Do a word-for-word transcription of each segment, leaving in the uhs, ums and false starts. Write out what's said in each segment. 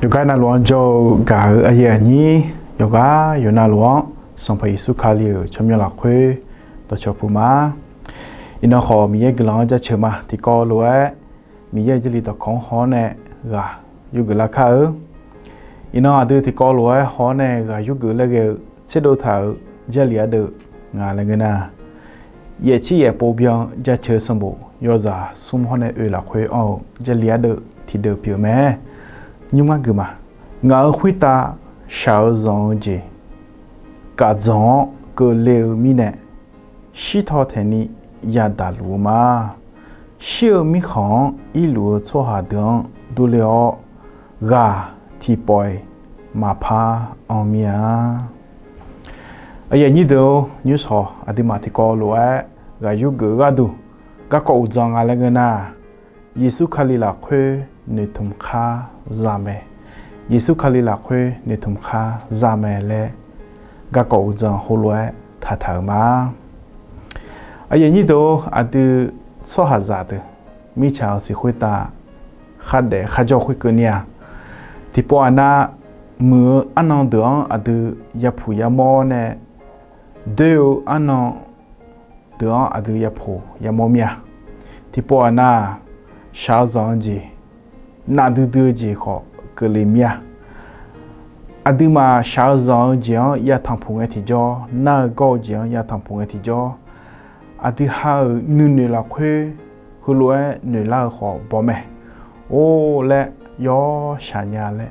Yawqghaq navluf-anr jawr-eu gaq-eu aqyuif aqnyir, yawqghaq yawqnavluf-anr Sanqpaq Yeqsur Kali-euq tsawrmyanr lafkhoer dawqcawq puq ma. Iqnan khawf, Miqyaer guiqlanq-anr jaceuq ma. Tiqkawv lof-aer Miqyaer-euq Jarlif dawqkawq-anr haw-awr nae ghaq yurgeuf lar kar-eu. Iqnan aqdui tiqkawv lof-aer haw-awr nae ghaq yurgeuf laer ghae-eu tserdov taq-euq Jarlif ardeuv nga laer ngeur nar, yaef tser yaef pov byan jaceuq-eu sanqbof yawzaq smr hawr nae oe lafkhoer anr-eu Jarlif ardeuv tiqdeuv pyeuf mae. Nymr ngar guiq ma. Ngaq-euq khoertav shaq-eu zanq-eu jeq kaf dzanq-awr keuvle-eu mirnae, shirtaw taeqni yadaq luf-eu ma. Shir-eu mirkhanq-anr irluf-eu tsawrhaq deuq-anr durler-awr, ghaq tiqpawf-iq maqpar anr mir-a. Aqyuif aqnyir deuq-or, nymrshawq aqduimaf tiqkawv lof-aer ghaq yurgeuf-eu gharduq garkawv uqdzan nga laer ngeur nar, Yeqsur Kali lafkhoer noeqtmq khar za mae. Yeqsur Kali lafkhoer noeqtmq khar za mae laer garkawv uqdzan heulof-aer taqtaq-euq ma. Aqyuif aqnyir deuq-or, aqdui tsawrhaqzaq deuq mirtsaq-euq siq khoertav khardaef kharjawr khoerkeuvni-aq, tiqpov aqnav muiq-eu arnan deuq-anr aqdui yapuq yamawr nae, doer-eu arnan deuq-anr aqdui yapuq yamawr mir-a. Tiqpov aqnav-aq, shaq-eu zanq-eu jeq, nafdui dui-eu jeq khawf keuvle mir-a. Aqduimaf shaq-eu zanq-eu jeq-anr yatanq puq ngae tiqjawr, nar-eu gawr-eu jeq-anr yatanq puq ngae tiqjawr, aqdui ha-euq nuinoeq lafkhoer heulof-aer noeqlar-eu khawf baw mae. Or laer yawshaq nya laer,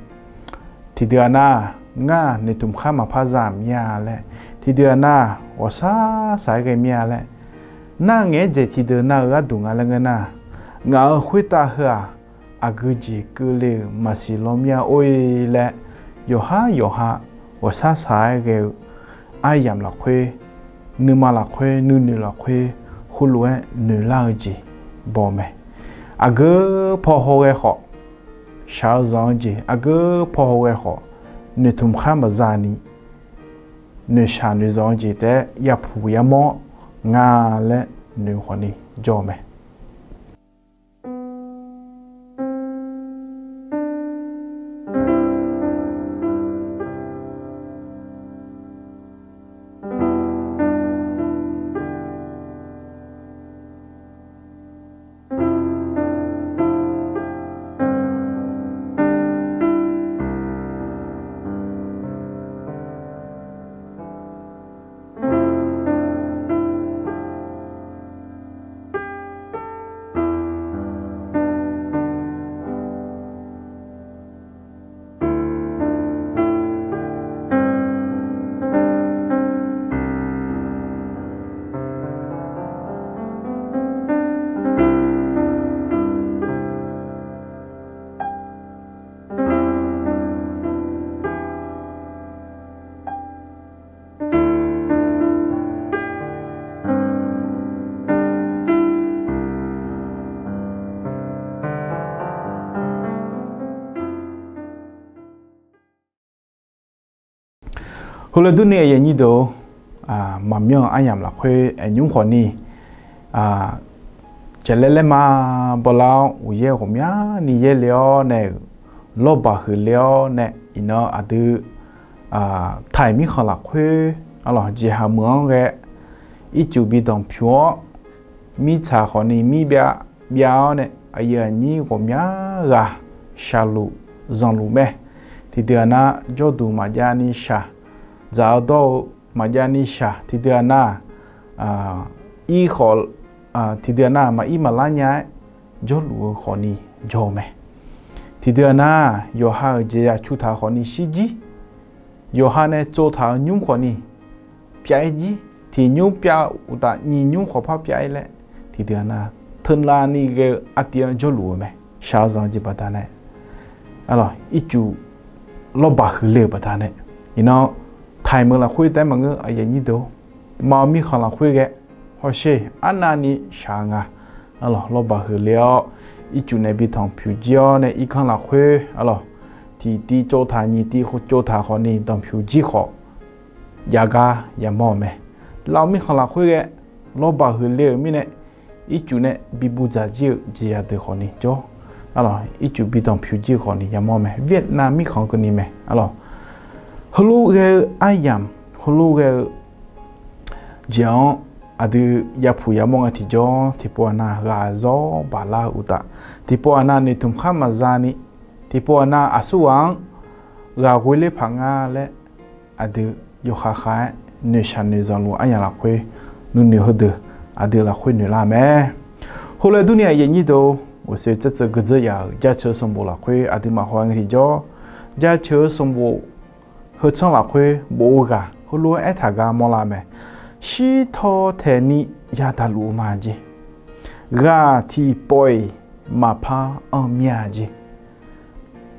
tiqdeuq aqnav, ngar noeqtmq khar maqpar za mir-a laer, tiqdeuq aqnav, ghawqshaq shaq-aer ghae mir-a laer, nar ngaeq-aer dzaeq tiqdeuq nav-euq gharduq nga laer ngeur nar, ngaq-euq khoertav heu-aq, aqgeu jeq keuvle-euq maqsiq law mir-a or-e laer, yawqhar yawqha ghawqshaq shaq-aer ghae-eu aryamq lafkhoer, nuima lafkhoer, nuinoeq lafkhoer, heulof-aer noeqlar-eu jeq baw mae. Aqgeu paw haw ghae khawf, shaq-eu zanq-eu jeq aqgeu paw haw ghae khawf, noeqtmq khar maqza ni, noeqshaq noeqzanq-eu jeq taef-aer yapuq yamawr nga laer noeq khawfni jawr-eu mae. Heulof durni aqyuif aqnyir deuq-or, maqmyanr-eu aryamq lafkhoer aer nymr khawfni, jaqlaer laer ma bawlar-awr uqyaer ghawqmyani yaerle-awr nae-euq, lawrbaq huiqle-awr nae iqnan aqdui taiq mirkhanq lafkhoer arlawq jeqhaq meuq-anr ghae ircuf bi danqpyur-awr, mirtsaq khawfni mir byav byav-awr nae aqyuif aqnyir ghawqmya ghaq shaqluf zanqluf mae. Tiqdeuq-aq nar, jawrduq maqjav ni shaq, dzaq-eu dawr-eu maqjav ni shaq, tiqdeuq-aq nar, ir khawf, tiqdeuq-aq nar maqir maqlar nya-aer jawrluf-eu khawfni jawr-eu mae. Tiqdeuq-aq nar, yawqha-euq jeqzaq cu taq khawfni shirjir, yawqha nae tsov taq-eu nymr khawfni pyav-ir jir, tiq nymr pyav uqtaf nyiq nymr khawf par pyav-ir laer, tiqdeuq-aq nar, teunav ni ghae-eu artiv-anr jawrluf-eu mae. Shaq-eu zanq-eu jeq baqdanae, arlawq ircuf lawrbaq huiqle-euq baqdanae, iqnan taiq meuq lafkhoer taef-aer maqngeur, aqyuif aqnyir deuq-or, maqaer mirkhanq lafkhoer ghae hawsher arnavni shaq-eu nga. Arlawq lawrbaq huiqle-awr, ircuf nae bi tanqpyuq jir-awr nae irkanr lafkhoer arlawq tiq tiv tsov taq nyiq tiv tsov taq khawfni danqpyuq jir khawf, jav gar yamawr-eu mae. Lav-eu mirkhanq lafkhoer ghae lawrbaq huiqle-euq mirnae, ircuf nae bi buv dzaq jir-eu jeqzaq deuq khawfni jawr. Arlawq, ircuf bi danqpyuq jir-eu khawf ni yamawr mae. Vietnam mirkhanq keuvni mae. Arlawq, heulof ghae-eu aryamq, heulof ghae-eu jeq-anr aqdui yapuq yamawr ngae tiqjawr, tiqpov aqnav ghaq zawr baqlar-eu uqtaf, tiqpov aqnav noeqtmq khar maqza ni, tiqpov aqnav aqsurghaq-anr ghaq ghoe ler paq nga laer, aqdui yawkhav khav-aer noeqshaq noeqzanq luf aryamq lafkhoer nuinoeq heudeuq aqdui lafkhoer noeqlar mae. Heulof-aer durni aqyuif aqnyir deuq-or, uqshoe tsaertseuv geudzeur yaf-euq jaceuq-eu sanqbof lafkhoer aqduimaf haw ngae tiqjawr, jaceuq-eu sanqbof heu tsanr lafkhoer bof-eu ghaq heulof-aer aertaq gar mawrlar mae. Shirtaw taeqni yadaq luf-eu ma jeq, ghaq tiqpawf-iq maqpar anr mir-a jeq.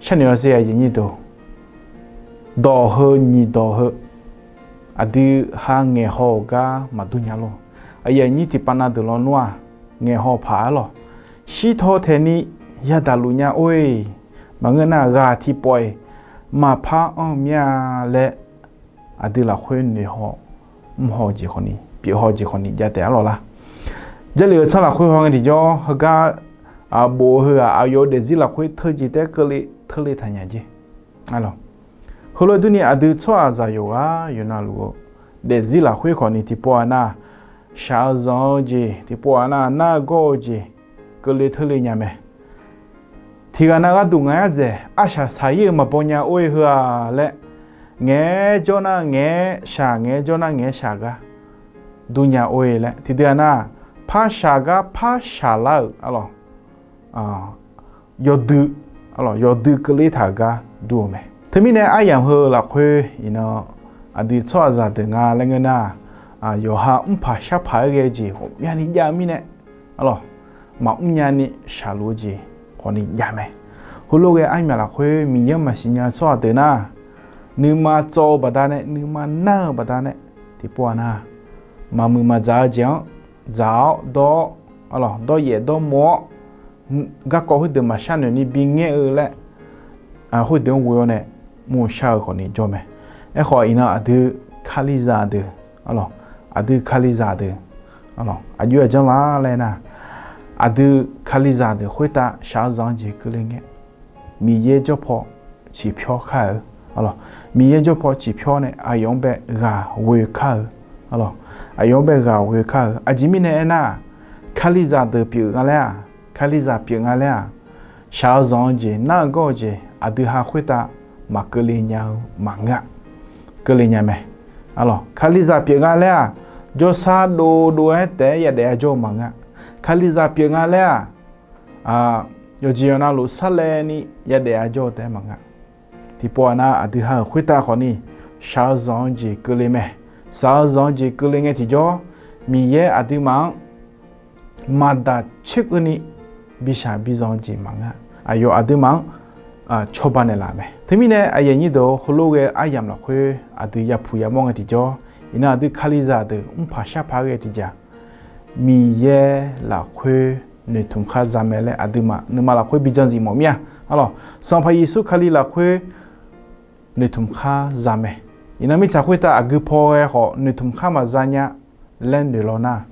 Sharnoeq-awr sher aqyuif aqnyir deuq, dawq heu nyiq dawq heu aqdui ha ngaeqhaw-euq gar maqdur nya lor. Aqyuif aqnyir tiqpav na deuq lawnmr-aq, ngaeqhaw paq-aer lawq. Shirtaw taeqni yadaq luf nya or-e, maqngeur nar ghaq tiqpawf-iq maqpar anr mir-a laer, aqdui lafkhoer noeqhaw mrhaw-eu jeq khawf ni, pyeufhaw-eu jeq khawf ni jav taef-ar lawq lar. Jarlif-eu tsanr lafkhoer haw ngae tiqjawr, heugar bof-eu heu-aq, aqyawf-euq daefzir lafkhoer teujeq taef-aer keuvle teule taqnya jer. Heulof-aer durni aqdui tsawrhaqzaq yawqghaq yawqnavluf-eu daefzir lafkhoer khawf ni tiqpov aqnav shaq-eu zanq-eu jeq, tiqpov aqnav nar-eu gawr-eu jeq keuvle teule nya mae. Tiqghaq nav gharduq ngaq-aer dzaeq arshaq shaq-ir-eu maqbaw nya or-e heu-aq laer, ngaeq-aer jawr nar ngaeq-aer shaq, ngaeq-aer jawr nar ngaeq-aer shaq gar dur nya or-e laer, tiqdui aqnav par shaq gar par shaq lar-euq arlawq, yawdui, arlawq, yawdui keuvle taq-euq gar dur-eu mae. Teumirnae aryamq heu lafkhoer iqnan aqdui tsawrhaqzaq deuq nga laer ngeur nar, yawqha mrpaq sharpaq-aer ghae-eu jeq ghawqmyani jav-eu mirnae, arlawq, maqmr nyani shaqluf-eu jeq khawf ni jav mae. Heulof ghae armyaq lafkhoer Miqyaer-anr maqsiq nya-eu tsawrhaq deuq nar, nuima tsawv-eu baqdanae, nuima nar-eu baqdanae, tiqpov aqnav maqmuiq maqdzaq-eu jeq-anr dzaq-awr dawr-awr, arlawq, dawryaef dawrmo-awr, garkawv khoerdeuq maqshar noeq ni bingaer-eu laer, khoerdeuq-anr ghoe-awr nae mrshar-eu khawf ni jawr mae. Aerkhawf iqnan aqdui Kalizaq deuq, arlawq, aqdui Kalizaq deuq, arlawq, aqjox-aer janr lar laer nar, aqdui Kalizaq deuq khoertav shaq-eu zanq-eu jeq keuvle ngae, Miqyaer jawrpaw ciqpyawr kar-eu, arlawq, Miqyaer jawrpaw ciqpyawr nae aqyawf-anr bae ghaq ghoe kar-eu, arlawq, aqyawf-anr bae ghaq ghoe kar-eu. Aqjeq mirnae aernar, Kalizaq deuq pyeuf nga laer-aq, Kalizaq pyeuf nga laer-aq, shaq-eu zanq-eu jeq, nar-eu gawr-eu jeq aqdui ha khoertav maqkeuvle nya-eu maqngeur-a. Keuvle nya mae. Arlawq, Kalizaq pyeuf nga laer-aq, jawrsar dovdov-aer taef-aer yadaef-a jawr-eu maqngeur-a. Kalizaq pyeuf nga laer-aq, yawqjeq yawqnavluf sarlaevni yadaef-a jawr-eu taef-aer maqngeur-a. Tiqpov aqnav aqdui ha-euq khoertav khawf ni shaq-eu zanq-eu jeq keuvle mae. Shaq-eu zanq-eu jeq keuvle ngae tiqjawr, Miqyaer aqduimaf-anr maqdaq coerkeuvni bishaq bizanq-eu jeq maqngeur-a. Aqyawf aqduimaf-anr cawba naeqlaf mae. Teumirnae aqyuif aqnyir deuq-or, heulof ghae aryamq lafkhoer aqdui yapuq yamawr ngae tiqjawr, iqnan aqdui Kalizaq deuq mrpaq sharpaq ghae tiqjeq-aq, Miqyaer lafkhoer noeqtmq khar za mae laer aqduimaf nuima lafkhoer bi jan zif mawf mir-a. Arlawq, Sanqpaq Yeqsur Kali lafkhoer noeqtmq khar za mae. Iqnan mirtsaq khoertav aqgeu paw ghae khawf noeqtmq khar maqza nya laer noeq law nar,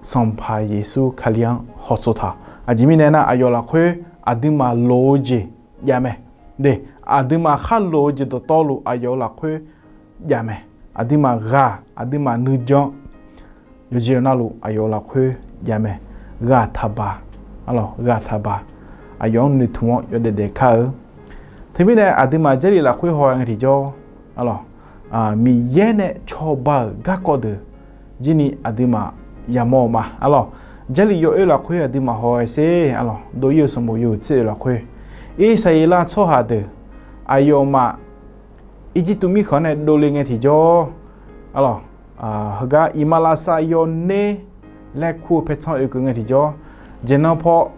Sanqpaq Yeqsur Kali-anr hawtsov taq. Aqjeq mirnae nar, aqyawf lafkhoer aqduimaf loq-eu jeq jav mae. De, aqduimaf khar loq-eu jeq dawqtawvluf aqyawf-eu lafkhoer jav mae. Aqduimaf ghaq, aqduimaf nuijan, yawqjeq yawqnavluf aqyawf-eu lafkhoer jav mae. Ghaq taqbaq, ghaq taqbaq, aqyawf-anr noeqtmq-awr yawdaef daef kar-eu. Teumirnae aqduimaf Jarlif lafkhoer haw ngae tiqjawr, Miqyaer nae cawba-euq garkawv deuq jirni aqduimaf yamawr-eu ma. Arlawq, Jarlif yawoer lafkhoer aqduimaf haw-aer sher, arlawq, dov-ir-eu sanqbof yawhuiq tser oeq lafkhoer, Irsaqleqlav tsawrhaq deuq aqyawfmaf Irjirtuv mirkhanq-anr nae dovle ngae tiqjawr, arlawq, heugar iqmalavshav yawner laer kur-eu paertsanr oekeuv ngae tiqjawr, jeqnan paw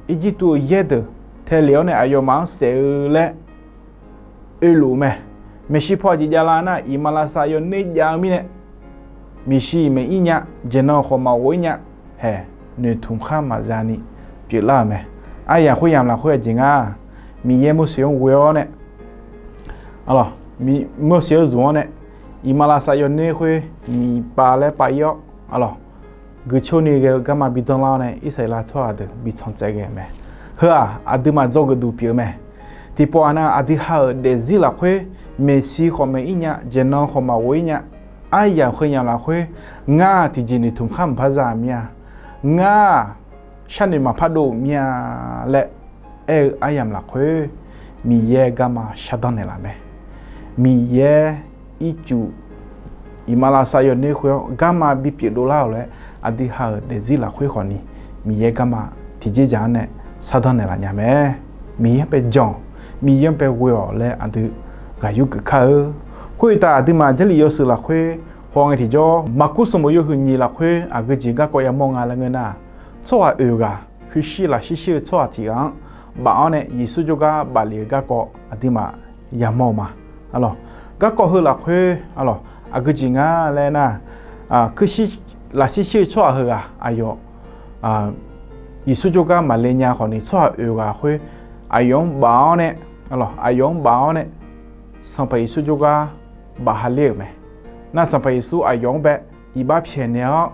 Irjirtuv-euq yaer deuq taelef-awr nae aqyawfmaf-anr saef-eu laer oeluf mae. Maeqshi paw aqjeq javlar nar, iqmalavshav yawner jav-eu mirnae, maeqshi maeq-ir nya, jeqnan khawf maqghof-ir nya, haeq, noeqtmq khar maqza ni pyeuflar-euq mae. Aryamq khoeryamq lafkhoer aqjeq nga, Miqyaer Morseq-anr ghoe-awr nae, Morseq-anr zmq-awr nae, iqmalavshav yawner khoer nyiq pav laer pav-ir-awr, arlawq, guiqcurni ghae-eu garma bi danrlar-awr nae Irsaqleqlav tsawrhaq deuq bi tsanr tsaev ghae-eu mae. Heu-aq, aqduimaf dzawgeuf duq pyeuf-eu mae. Tiqpawf-aq nar, aqdui ha-euq daefzir lafkhoer, maeqshi khawf maeq-ir nya, jaeqnan khawf maqghof-ir nya, aryamq heu yamq lafkhoer, ngar-aq tiqjeq noeqtmq khar maqpar za mir-a, ngar-aq sharnoeq maqpar dov mir-a laer aer-eu aryamq lafkhoer, Miqyaer garma shardanr naeqlaf mae. Miqyaer ircuf iqmalavshav yawner khoer-anr garma bipyeuf dovlar-euq laer, aqdui ha-euq daefzir lafkhoer khawfni, Miqyaer garma tiqjeqjaq-anr nae shardanr naeqlaf nya mae. Miqyaer-anr bae jan-awq, Miqyaer-anr bae ghoe-awq laer aqdui ghaq yurgeuf kar-eu. Khoeruqtaf, aqduimaf Jarlif yawshuif lafkhoer haw ngae tiqjawr, Maqkuv sanqbof yawhuiq nyiq lafkhoer aqgeu jeq garkawv yamawr nga laer ngeur nar, tsawrhaq oeq ghaq, kuirshir lafshir shir-eu tsawrhaq tiq ghaq-anr baf-awr nae Yeqsur jawrgar baf lef-eu garkawv aqduimaf yamawr-eu ma. Arlawq, garkawv heu lafkhoer, arlawq, aqgeu jeq nga laer nar, kuirshir lafshir shir-eu tsawrhaq heughaq aqyawf Yeqsur jawrgar maqle nya khawfni, tsawrhaq oeq ghaq khoer aqyawf-anr baf-awr nae, arlawq, aqyawf-anr baf-awr nae Sanqpaq Yeqsur jawrgar baf ha ler-euq mae. Nar Sanqpaq Yeqsur aqyawf-anr bae iqbax pyaeqnaeq-awr,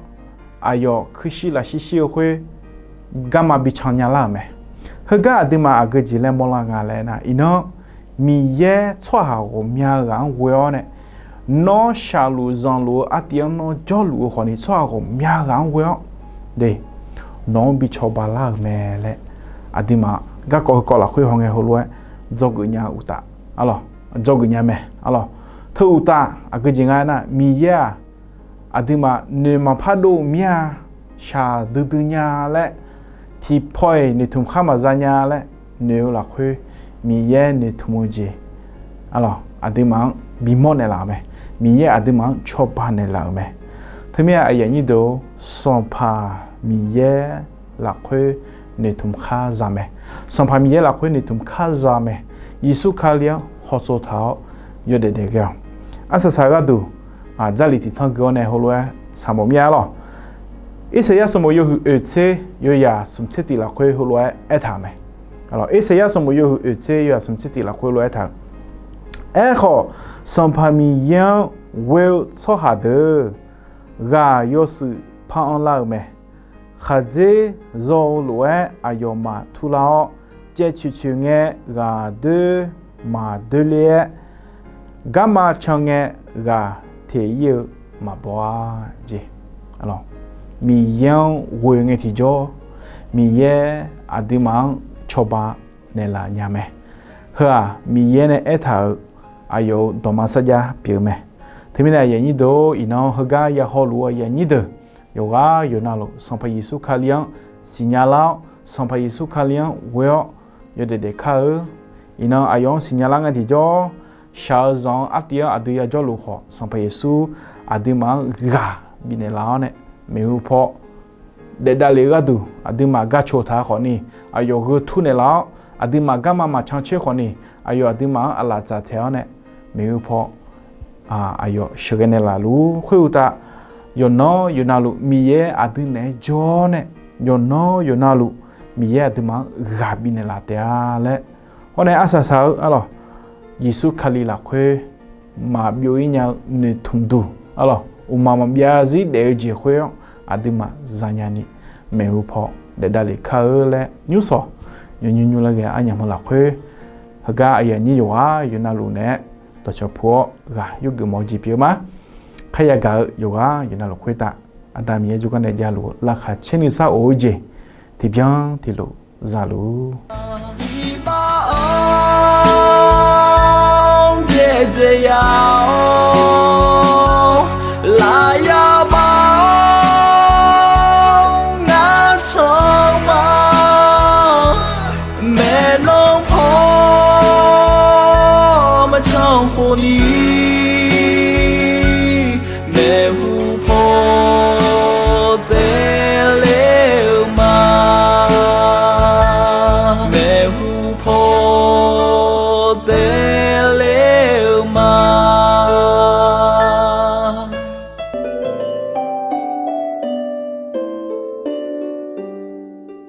aqyawf kuirshir lafshir shir-eu khoer garma bican nya lar-euq mae. Heugar aqduimaf aqgeu jeq laer mawrlar nga laer nar, iqnan Miqyaer tsawrhaq ghawqmya ghaq-anr ghoe-awr nae, nawr shaqluf zanqluf-eu artiv-anr nawr jawrluf-eu khawfni, tsawrhaq ghawqmya ghaq-anr ghoe-awr de, nawq-anr bi cawba lar-euq mae laer, aqduimaf garkawv heukawv lafkhoer haw ngae heulof-aer dzawgeuf nya-eu uqtaf, arlawq, dzawgeuf nya mae. Arlawq, teu uqtaf aqgeu jeq nga nar, Miqyaer-aq aqduimaf noeq maqpar dov mir-a, shaqdui dui nya laer, tiqpaw-iq noeqtmq khar maqza nya laer noeq-eu lafkhoer, Miqyaer noeqtmq-eu jeq, arlawq, aqduimaf-anr bimawr naeqlaf-euq mae. Miqyaer aqduimaf-anr cawba naeqlaf-euq mae. Teumirnae aqyuif aqnyir deuq-or, Sanqpaq Miqyaer lafkhoer noeqtmq khar za mae. Sanqpaq Miqyaer lafkhoer noeqtmq khar za mae. Yeqsur Kali-anr hawtsov taq-awr yawdaef daef ghae-awq. Arsaq saq-eu gharduq, Jarlif tiqtsanr gui-awr nae heulof-aer saqmawf mir-a lawq. Irsaqyar sanqbof yawhuiq oeq tser yawzaq smq tser tiq lafkhoer heulof-aer aertaq-euq mae. Irsaqyar sanqbof yawhuiq oeq tser yawzaq smq tser tiq lafkhoer heulof-aer aertaq-euq, Aerkhawf, Sanqpaq Miqyaer-anr ghoe-eu tsawrhaq deuq ghaq yawshuif par anrlar-euq mae. Khaqdzer zaw-eu lof-aer aqyawfmaf turlar-awr, caev coeq coeq ngae ghaq doer maq doer ler-aer, garma can ngae ghaq teq-ir-eu maqbaw-a jeq. Miqyaer-anr ghoe ngae tiqjawr, Miqyaer aqduimaf-anr cawba naeqlaf nya mae. Heu-aq Miqyaer nae aertaq-euq aqyawf-euq dawqma sarjax pyeuf-eu mae. Teumirnae aqyuif aqnyir deuq-or, iqnan heugar ya hawluf-eu aqyuif aqnyir deuq, yawqghaq yawqnavluf Sanqpaq Yeqsur Kali-anr siqnya lar-awr, Sanqpaq Yeqsur Kali-anr ghoe-awr yawdaef daef kar-eu. Iqnan aqyawf-anr siqnya lar ngae tiqjawr, shaq-eu zanq-eu artiv-anr aqdui yajawrluf khawf, Sanqpaq Yeqsur aqduimaf-anr ghaq bifnaeq laf-awr nae, maeqhu paw daef davlef-eu gharduq aqduimaf gar coq taq-eu khawfni, aqyawf gheu tur naeqlaf-awr, aqduimaf garma maqcan coer khawfni, aqyawf aqduimaf-anr aqlaf dzaq taeq-awr nae, maeqhu paw aqyawf sheuqghae naeqlaf luf-ur. Khoeruqtaf, yawqnan yawqnavluf Miqyaer aqdui naeq-aer jawr-awr nae, yawqnan yawqnavluf Miqyaer aqduimaf-anr ghaq bifnaeq laf taef-a laer, hawr nae arsaq saq-eu arlawq, Yeqsur Kali lafkhoer maqbyov-ir nya-eu noeqtmq duq arlawq, uqmaq maqbyav zir daef-eu jeq khoer-anr aqduimaf zanya ni, maeqhu paw daef davlef kar-eu laer nymr sawq, yawnymr nymr laer ghae-eu arnyamq heu lafkhoer, heugar aqyuif aqnyir yawqghaq yawqnavluf naeq-aer dawqcawq puq-awr ghaq yurgeuf mawf-eu jeq pyeuf-eu ma. Kharya gaq-eu yawqghaq yawqnavluf khoertav, Aqda Miqyaer jawrgar nae javluf-eu laqkhaq caer nuisar of-eu jeq tiqbyan tiqlof zaluf-ur.